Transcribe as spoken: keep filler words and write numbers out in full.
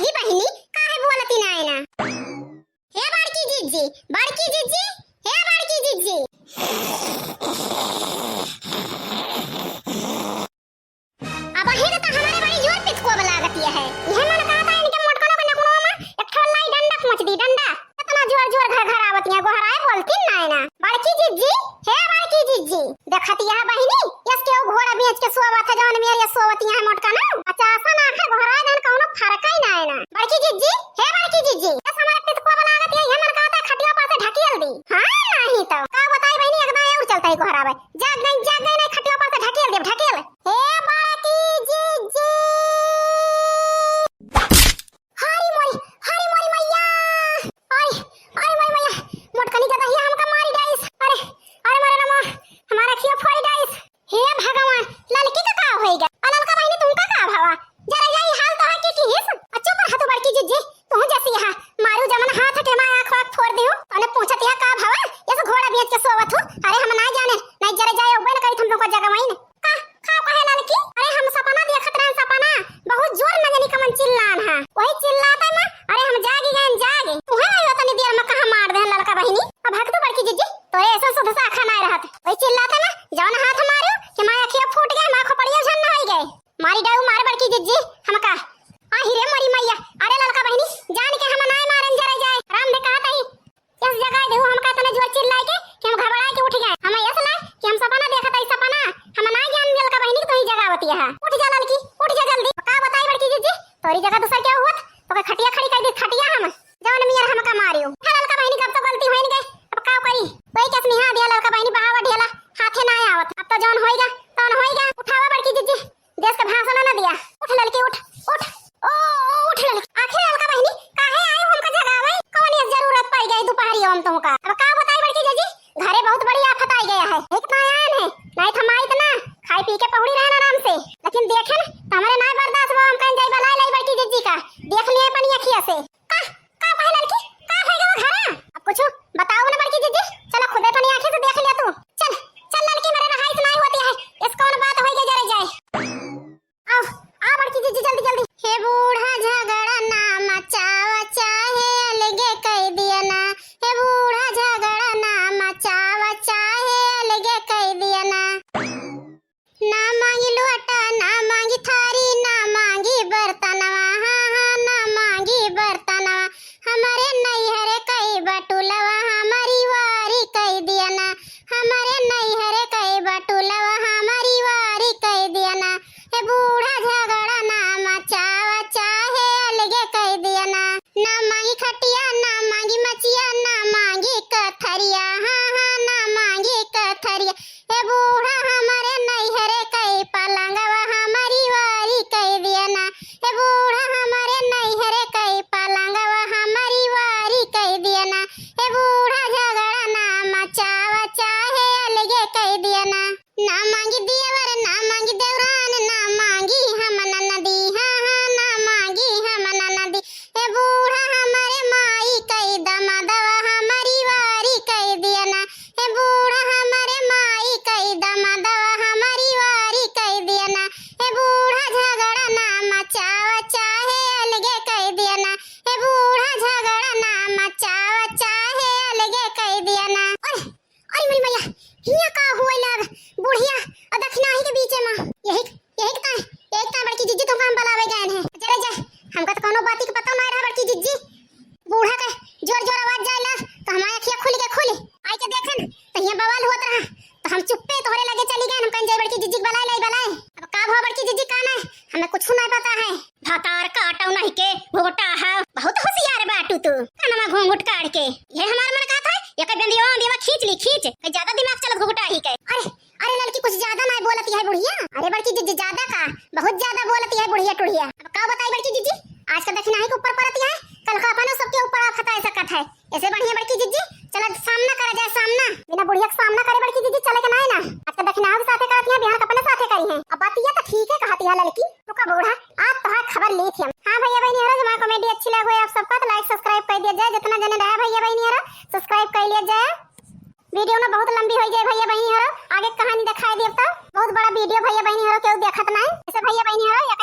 ही बहिनी, काहे बोलती नाय ना? हे बड़की जिज्जी, बड़की जिज्जी, हे बड़की जिज्जी। अबहीं के त हमरे बड़ी जोर पितकोब लागत है। इहे मन कहत है इनके मोटकनो के नकुनो में एक ठो लाई डंडा खोंच दी, डंडा। कितना जोर जोर घरघरावत है, गोहराए बोलती नाय ना। बड़की जिज्जी, हे बड़की जिज्जी, देखत है बहिनी, यस के घोड़ा बेच के सोवत है, जौन मेर यस सोवत है मोटकनो। अच्छा, असन आखे गोहराए देन कौनो फर्क ही नाय ना। बड़की जिज्जी, हे बड़की जिज्जी, यस हमरे पितकोब लागत है, इहे मन कहत है खटिया पर से ढकेल दी। हाँ, नहीं तो का बताई बहिनी, एकदम और चलता है गोहरावे। जाग गई, जाग गई, नहीं खटिया पर से ढकेल देब, ढकेल। हे बड़की जिज्जी। हरी मोरी, हरी मोरी मैया। अरे, अरे मोरी मैया, मोटकनी गदहिया हमका मारी डाइस। अरे, अरे मोरे नमा, हमार अखिया फोड़ी डाइस। हे भगवान, ललकी का का होई गया? आ ललका बहिनी तुमका का भवा? जरा जाई हाल तो है कि किहिस? आ चुप रह तू बड़की जिज्जी, तू जैसी यहाँ मारू जमन हाथ के माय आँख वाँख फोड़ दिहु। तने पूछत यहाँ का भवा? यस घोड़ा बेच के सोवत हूँ। अरे हम ना जाने, नहीं जरा जाए उबे न करी तुम लोग का जगह वहीं। का, का कहे ललकी? अरे हम सपना देखत रहन, सपना। बहुत जोर में जनी कमन चिल्लान है। वही चिल्लाते में, अरे हम जागी गए, जागे। तुहे नहीं तनी देर में कहाँ मार देहन ललका बहिनी। अब हक तू बड़की जिज्जी, तोरे ऐसा सुध से आखा नाय रहत। वही चिल्लाते में, जौन हाथ मारू, कि माय अखिया फूट गए, माय खोपड़िया झन होई गए। मारी डाऊ मार बड़की जिज्जी, हमका। आ हिरे मोरी मैया, अरे ललका बहिनी, जान के हम नाय मारन जरा जाए। राम दे कहत आई, यस जगाए देहु हमका इतना जोर चिल्लाए के कि हम घबराए के उठ गए। हम यस लाए कि हम सपना देखत हई, सपना। हम ना जान ललका बहिनी के तू ही जगावती है। उठ जा ललकी, उठ जा जल्दी। का बताई बड़की जिज्जी, तोरी जगह दूसर क्या हुआ? तो के खटिया खड़ी कर दी, खटिया हम। जौन मियर हमका मारियो। उठा ललका बहिनी, अब तो गलती होइन गए, अब का करी? वही के स्नेहा दिया ललका बहिनी बहावा ढेला, हाथे ना आवत। अब तो जौन होइगा, तौन होइगा। उठावा बड़की जिज्जी। देश के भाषण न दिया। उठ ललकी, उठ, उठ। ओ, ओ, उठ ललकी। आखिर ललका बहिनी, काहे आए हो हमका जगावे? कौन ये जरूरत पड़ गई दोपहरिया में तुमका? अब का बताई बड़की जिज्जी, घरे बहुत बड़ी आफत आई गया है। एक तो आयन है, नहीं थमाई इतना, खाई पी के पहुड़ी रहन आराम से। लेकिन देखेन, तो हमरे ना बर्दाश्त हुआ, हम कहीं जाई बलाई लाई बड़की जिज्जी का। देख लिए अपनी अखिया से। का, का कहे लड़की? का हो गवा घरा? अब कुछ बताओ ना बड़की जिज्जी, चला खुदे अपनी आँखें से देख लिया तू। चल, चल लड़की, मेरे रहाई सुनाई होती है, इस कौन बात होई गई जरे जाए। आओ, आ बड़की जिज्जी जल्दी जल्दी। हे बूढ़ा झगड़ा ना मचावा, चाहे अलगे कई दिया ना। हे बूढ़ा झगड़ा ना मचावा, चाहे अलगे कई दिया ना। ना मांगी लोटा, ना मांगी थारी, ना मांगी बर्तनवा, हाँ, हाँ, ना मांगी बर्तनवा। हमरे नैहर कई बटुलवा, हमरी वारी कई दिया ना। हमरे नैहर कई बटुलवा, हमरी वारी कई दिया ना। हे बूढ़ा झगड़ा ना मचावा, चाहे अलगे कई दिया ना। ना मांगी खटिया, ना मांगी मचिया, ना मांगी कथरिया, हाँ, हाँ, ना मांगी कथरिया। हे बूढ़ा हमरे नैहरे कई पलंगवा, हमरी वारी कई दिया ना। हे बूढ़ा हमरे नैहरे कई पलंगवा, हमरी वारी कई दिया ना। हे बूढ़ा झगड़ा ना मचावा, चाहे अलगे कई दिया ना। ना मांगी दियवर, ना मांगी देवरान, ना मांगी हम ननदी, हाँ, हाँ, ना मांगी हम ननदी। हे बूढ़ा हमरे माई कई दमदवा, हमरी वारी कई दिया ना। हे बूढ़ा हमरे माई कई दमदवा, हमरी वारी कई दिया ना। हे बूढ़ा झगड़ा ना मचावा, चाहे अलगे कई दिया ना। हे बूढ़ा झगड़ा ना मचावा, चाहे अलगे कई दिया ना। अरे, अरे मोरी मैया, हियां का हुआ लाग बुढ़िया और दखिनाही के बीचे में। यही, यही के ताई, यही के ताई बड़की जिज्जी तुमका हम बुलावे गए हैं। जरे जा, हमका तो कौनो बात के पता ना रहा बड़की जिज्जी। बूढ़ा के जोर जोर आवाज जाए ला, तो हमारे अखिया खुल के खुली। आई के देखन, तो हियां बवाल होत रहा, तो हम चुप्पे तोहरे लगे चली गए। हम कहीं जाए बड़की जिज्जी के बुलाए लाई बुलाए। अब का भा बड़की जिज्जी का ना, हमें कुछ नहीं पता है। भतार काटौ नहीं के घोटा है, बहुत होशियार बाटू तू। कनमा घूंघट काढ़ के। ये हमार मन कहत है, ये कह बेंदिया बेंदिया खींच ली, खींच। कहीं ज्यादा दिमाग चलत घोटा ही के। अरे, अरे लड़की कुछ ज्यादा ना बोलती है बुढ़िया। अरे बड़की जिज्जी ज्यादा का, बहुत ज्यादा बोलती है बुढ़िया टुढ़िया। अब का बताई बड़की जिज्जी, आज का दखिनाही के ऊपर परती है, कल का अपने सबके ऊपर आफत आ सकत है। ऐसे बढ़िया बड़की जिज्जी, चला सामना करा जाए, सामना। बिना बुढ़िया के सामना करे बड़की जिज्जी चले के नाय ना। आज का दखिनाही के साथे करती है, बिहान का अपने साथे करी है। अब बात ये तो ठीक है कहती है लड़की। रुका बूढ़ा, आज तोहार खबर ली थी हम। हाँ भैया बहनी हरो, हमारी comedy अच्छी लग हुई आप सबका तो like subscribe कर दिया जाए। जितना जने रहा भैया बहनी हरो, subscribe कर लिया जाए। Video ना बहुत लंबी हो जाए भैया बहनी हरो, आगे कहानी दिखाई देब तो। बहुत बड़ा video भैया बहनी हरो केहू देखत नाय। ऐसे भैया बहनी हरो, ये